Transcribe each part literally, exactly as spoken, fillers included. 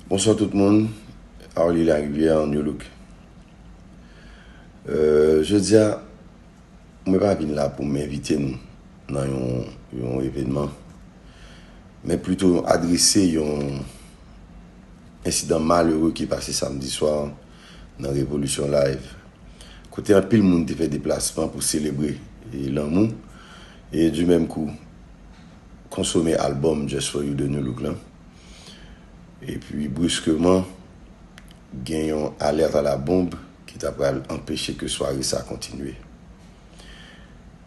Bonswa tout moun, Arly Larivière, New Look. Euh, jodi a, mwen pa vin la pou m envite nou nan yon, yon evènman, men plito adrese yon ensidan malere ki pase samdi swa nan Revolisyon Live, kote anpil moun te fè deplasman pou selebre e lanmou e di menm kou konsome albòm Just For You de New Look lan. Epi, briskeman, gen yon alèt a la bonb ki ta pral anpeche ke sware sa kontinye.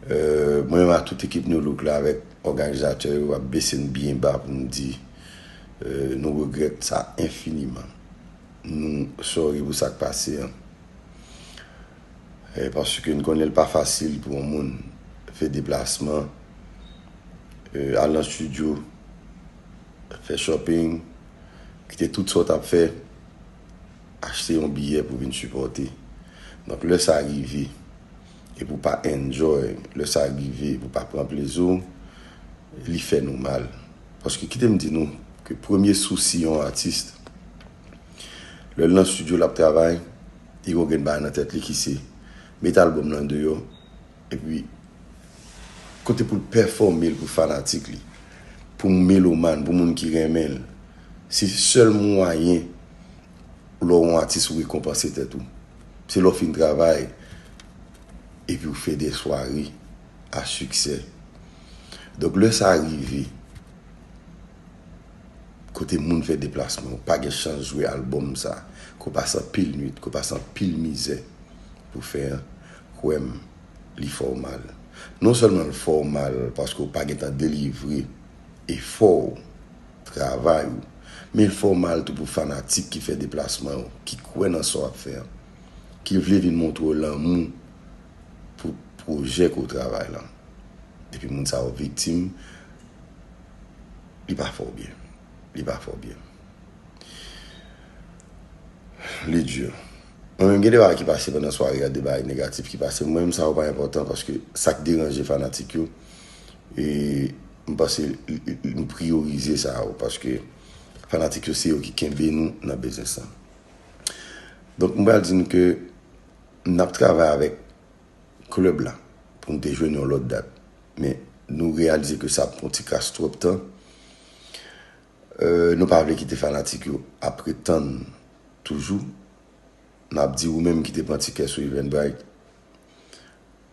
Euh, mwen menm ak tout ekip New Look la avèk òganizatè yo ap bese n byen ba pou n di, euh, nou regrèt sa enfiniman. Nou sorry pou sa k pase an. Eh, paske n konnen l pa fasil pou yon moun fè deplasman, eh, al nan estidyo, fè shopping, kite tout sa w t ap fè, achte yon biyè pou vin sipòte. Donk, lè sa rive, epi w pa enjoy, lè sa rive, epi w pa pran plezi w, li fè nou mal. Paske kite m di nou ke premye sousi yon atis, lè l nan estidyo l ap travay, li gon grenn bagay nan tèt li ki se mete albòm nan deyò, epi kote pou l pèfòme l pou fanatik li, pou melomàn, pou moun ki renmen l. Se sèl mwayen lè w yon atis ou rekonpanse tèt ou. Se lè w fin travay, epi w fè de sware a siksè. Donk, lè sa rive, kote moun fè deplasman, ou pa gen chans jwe albòm sa, ke w pase anpil nwit, ke w pase anpil mizè pou fè an, kwè m, li fè w mal. Non sèlman l fè w mal paske w pa gentan delivre efò w, travay ou, men l fè w mal tou pou fanatik ki fè deplasman yo, ki kwè nan sa w ap fè an, ki vle vin montre w lanmou pou pwojè ke w travay lan. Epi moun sa yo viktim, li pa fè w byen. Li pa fè w byen. Li di. Mwen menm, gen de bagay ki pase pandan sware a, de bagay negatif ki pase. Mwen menm, sa yo pa enpòtan paske sa k deranje fanatik yo, e m panse m priyorize sa yo paske fanatik yo se yo ki kenbe nou nan biznis lan. Donk, m pral di nou ke n ap travay avèk klèb la pou n te jwenn yon lòt dat. Men nou reyalize ke sa ap pran ti kras twòp tan. Euh, nou pa vle kite fanatik yo ap ret tann toujou. N ap di ou menm ki te pran tikè sou Eventbrite,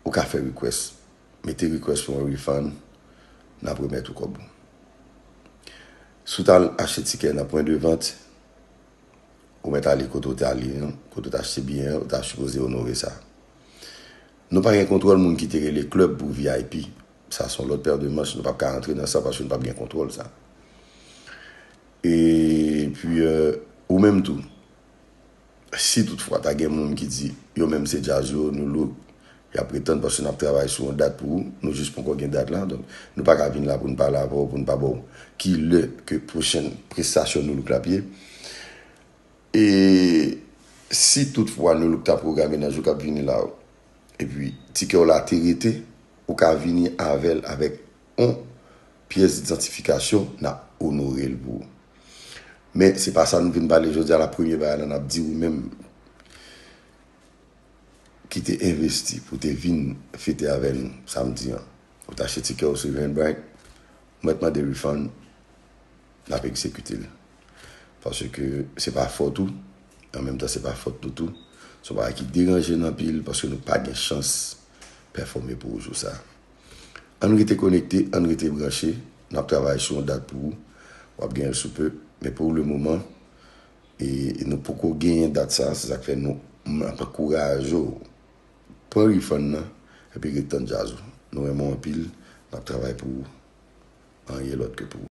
ou ka fè request. Mete request pou yon refund, n ap remèt ou kòb ou. Si w t al achte tikè nan pwen de vant, ou mèt ale kote w t ale an, kote w t achte biyè an, ou ta sipoze onore sa. Nou pa gen kontwòl moun ki te rele klèb pou V I P. Sa se yon lòt pè de manch, nou p ap ka rantre nan sa paske nou p ap gen kontwòl sa. Epi, euh, ou menm tou, si toutfwa ta gen moun ki di yo menm se djaz yo, New Look, y ap ret tann paske n ap travay sou yon dat pou ou, nou jis poko gen dat la, donk nou pa ka vin la pou n pale avè w, pou n pa ba w ki lè ke pwochèn prestasyon New Look la ap ye. E si toutfwa New Look ta pwograme nan jou k ap vini la, epi tikè w la te rete, ou ka vini avè l avèk yon pyès idantifikasyon, n ap onore l pou ou. Men se pa sa nou vin pale jodi a la, premye bagay la n ap di ou menm ki te envesti pou te vin fete avè nou samdi an. Ou t achte tikè w sou Eventbrite, ou mèt mande refund, n ap egzekite l. Paske se pa fòt ou, an menm tan se pa fòt nou tou. Se yon bagay ki deranje n anpil paske nou pa gen chans pèfòme pou ou jou sa. Ann rete konekte, ann rete branche, n ap travay sou yon dat pou ou, w ap genyen l sou pe, men pou le moman, e, e nou poko genyen dat sa, se sa k fè nou, m ap ankouraje w, pran refund nan, epi ret tann djaz ou. Nou renmen w anpil, n ap travay pou ou, anyen lòt ke pou ou.